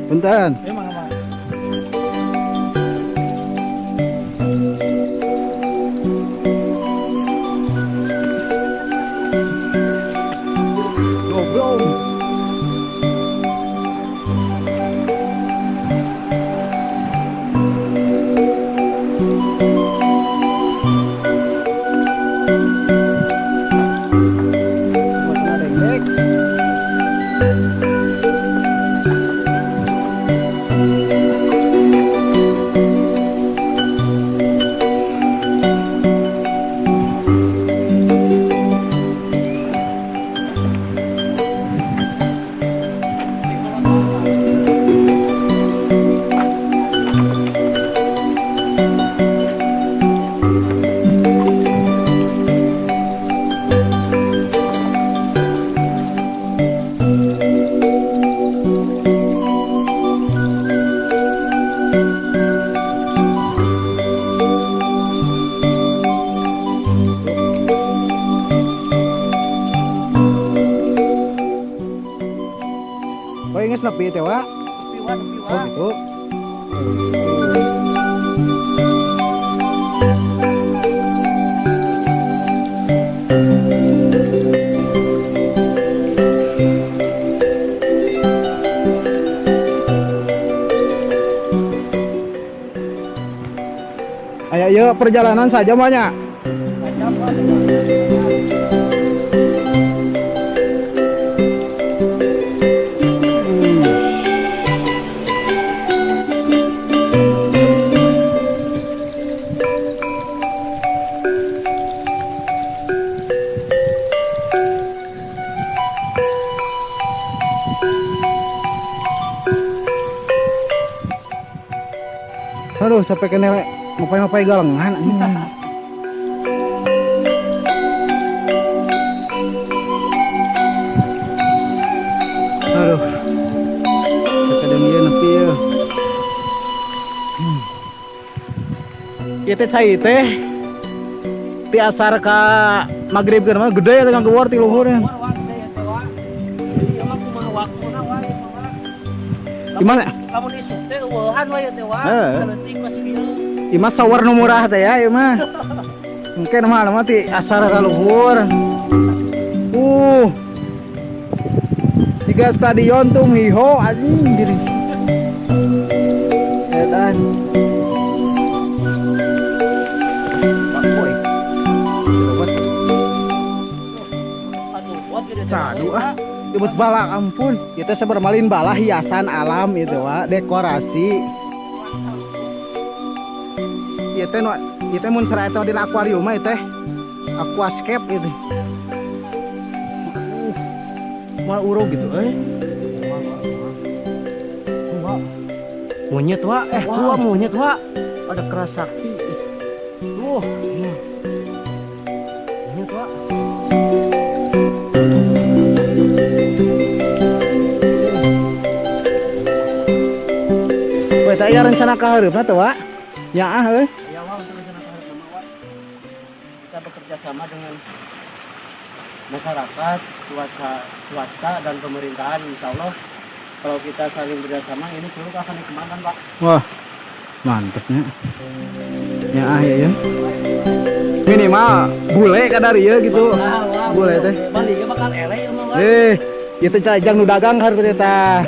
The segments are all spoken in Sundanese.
Punten. Emang apa? Goblok. Buat dengdek. Oh, geus nepi teh, Wa? Nepi, Wa, nepi, Wa. Oh, gitu. Ayo, yuk, perjalanan saja banyak. Sajam, Wa, sajam. Aduh, capek kene rek. Mapai-mapai galengan anjing. Aduh. Sakedeung ieu nepi ieu. Ieu teh cai teh ti asar ka magrib kan mah gede teh keluar ti luhur nya. Keluar, Wa, gede ya teh, Wa. Jadi ieu mah kumaha waktuna, Wa, ieu mah, Wa. Gimana? Lamun isuk teh euweuhan wa ieu teh, Wa. Heeh. Saleutik kos kieu. Ieu mah sawer nu murah teh ya ieu mah. Mungkin mah mah ti asar ka luhur. Tiga stadion tuh miho anjing diri. Edan. Pak boy. Coba. Aduh, buat gede teh, Cadu Wa. ah. Ribut balak ampun. Kita sebermalin balah hiasan alam itu wa, dekorasi. Ieu teh nu ieu teh mun sera eta di akuarium mah ieu teh. Aquascape itu. Moal urug gitu euy. Wah. Monyet, Wa. Eh, Wow. wah, monyet, Wa. Ada keras sakti. Tuh. Monyet, Wa. Weh, teh aya rencana ka hareupna teh, Wa? Ya ah euy. Ya, Wa, untuk rencana ka hareup mah, Wa. Kita bekerja sama dengan masyarakat, swasta, swasta dan pemerintahan, insya Allah kalau kita saling bekerjasama ini curug akan dikembangkan, Pak. Wah. Mantepnya. Ya ah ya ya. Minimal bule kadar ieu gitu. Wah, wah, Bule teh. Baliknya bakal eleh ya mah, Wa. Eh, itu cajang nu dagang harus teh tah.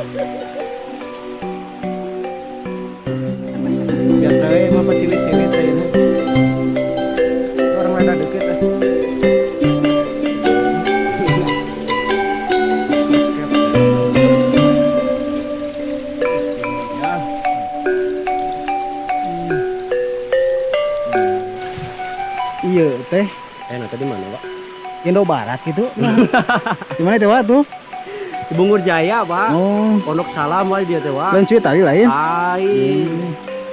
Biasa we mah pecilit-cilit teh ini. Orang rada deket teh. Ya. Iya teh. Eh, nah tadi mana, Pak? Indo Barat gitu. Di mana itu, Wak, tuh? Di Bungur Jaya, Pak. Oh, Pondok Salam wae dia teh, Wak. lain Ciwitali lain. Lain.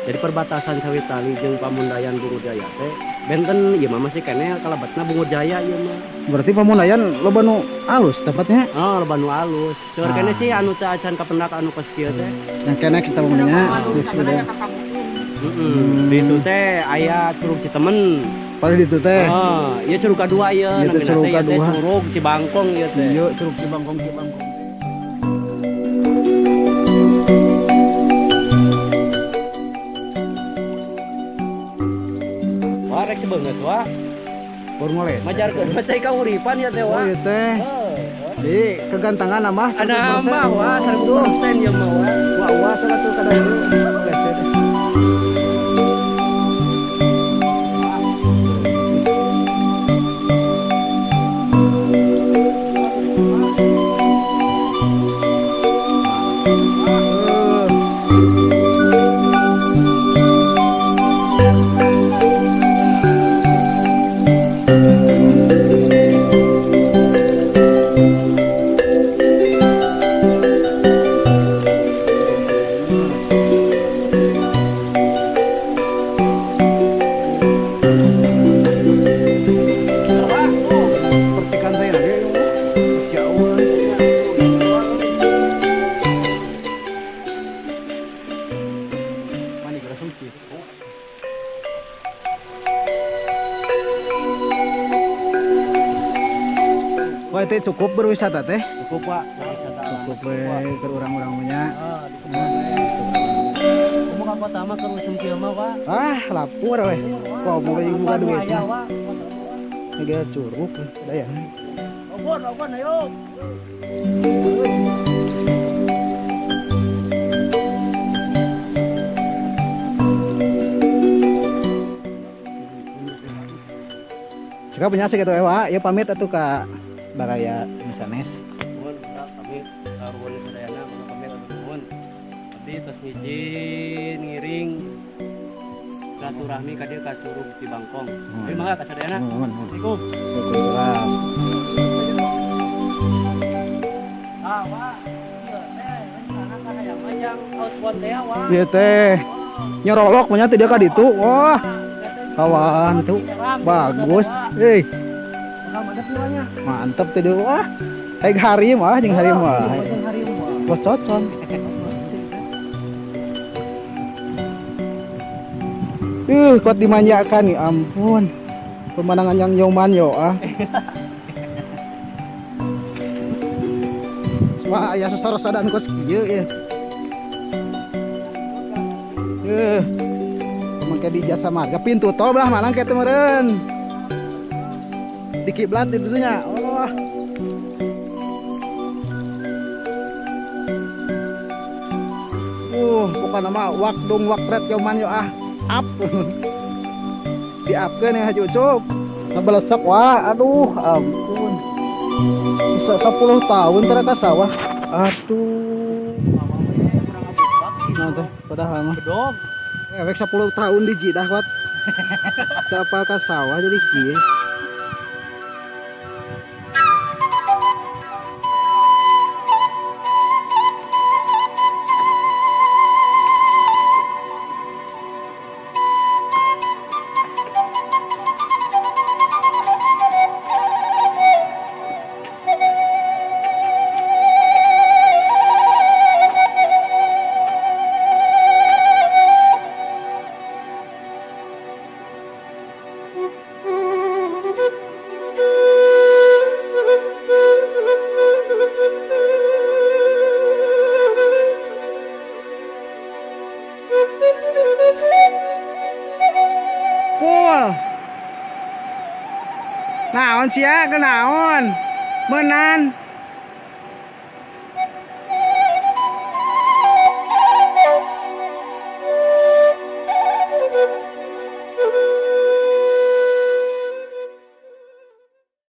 Jadi perbatasan Sawitali jeung Pamundayan Bungur Jaya teh benten ieu mah masih keneh kalebetna Bungur Jaya ieu mah. Berarti Pamundayan loba nu alus tempatnya. Oh, loba nu alus. Seueur Ah. keneh sih anu teh acan kapendak anu kos kieu teh. Yang kene kita pamunnya geus udah. Heeh. Di itu teh aya Curug Citemen. Paling di itu teh. Oh, ieu curug kadua ieu. Ieu teh Namina curug teh ieu teh kadua. Curug Cibangkong ieu teh. Iya, Curug Cibangkong Cibangkong. Wa rek sebeungeut wa. Formules. Majarkeun mah cai kauripan ya teh wa. Oh ieu teh. Jadi kegantangan nambah 100%. Nambah wa 100% ya mah wa. Wah, wah salah tuh kada dulu. Leset. Percikan saya lagi jauh. Mani geura suci. Wah, teh cukup berwisata teh. Cukup Pak, wisata. Cukup we keur urang-urang mah nya. Ah, di kebun. Kamu ka kota mah keur usum kieu mah, Pak. Ah, lapor we. Kok mau buka duit. Aya, Pak. Ini dia curug ada ya. Obon, obon ayo. Sekarang punya sih gitu Ewa, ya pamit atuh ka Baraya Misanes. Nuhun, Pak, pamit. Nuhun sadayana, mangga pamit atuh nuhun. Abdi tos ngijin ngiring silaturahmi ka dieu ka Curug Cibangkong. Ayo mangga ka sadayana. Nuhun, nuhun. Assalamualaikum. Waalaikumsalam. Ah, Wak. Ieu teh rencana ka hayang majang outbound teh, Wak. Ieu teh nyorolok punya teh dia ka ditu. Wah, kawan tuh bagus. Eh, mantep teh dia. Wah, kayak hari mah jeung hari mah. Bos cocon. Kuat dimanjakan nih, ampun. Pemandangan yang nyoman yo ah. Semua aya sosorosodan kos kieu ya. Mangke di Jasa Marga pintu tol belah mana ke teh meureun. Di kiblat itu nya. Oh. Pokokna mah wak dung wak ret yoman yo ah. Up. Diapkeun ya Haji Ucup. Ngebelesek wah, aduh ampun. Bisa 10 tahun ternyata sawah. Aduh. Nah teh padahal mah. Bedog. Ewek 10 tahun di jidah kuat. Teu apal ka sawah jadi kieu. Pul. Naon sia kenaon? Menan.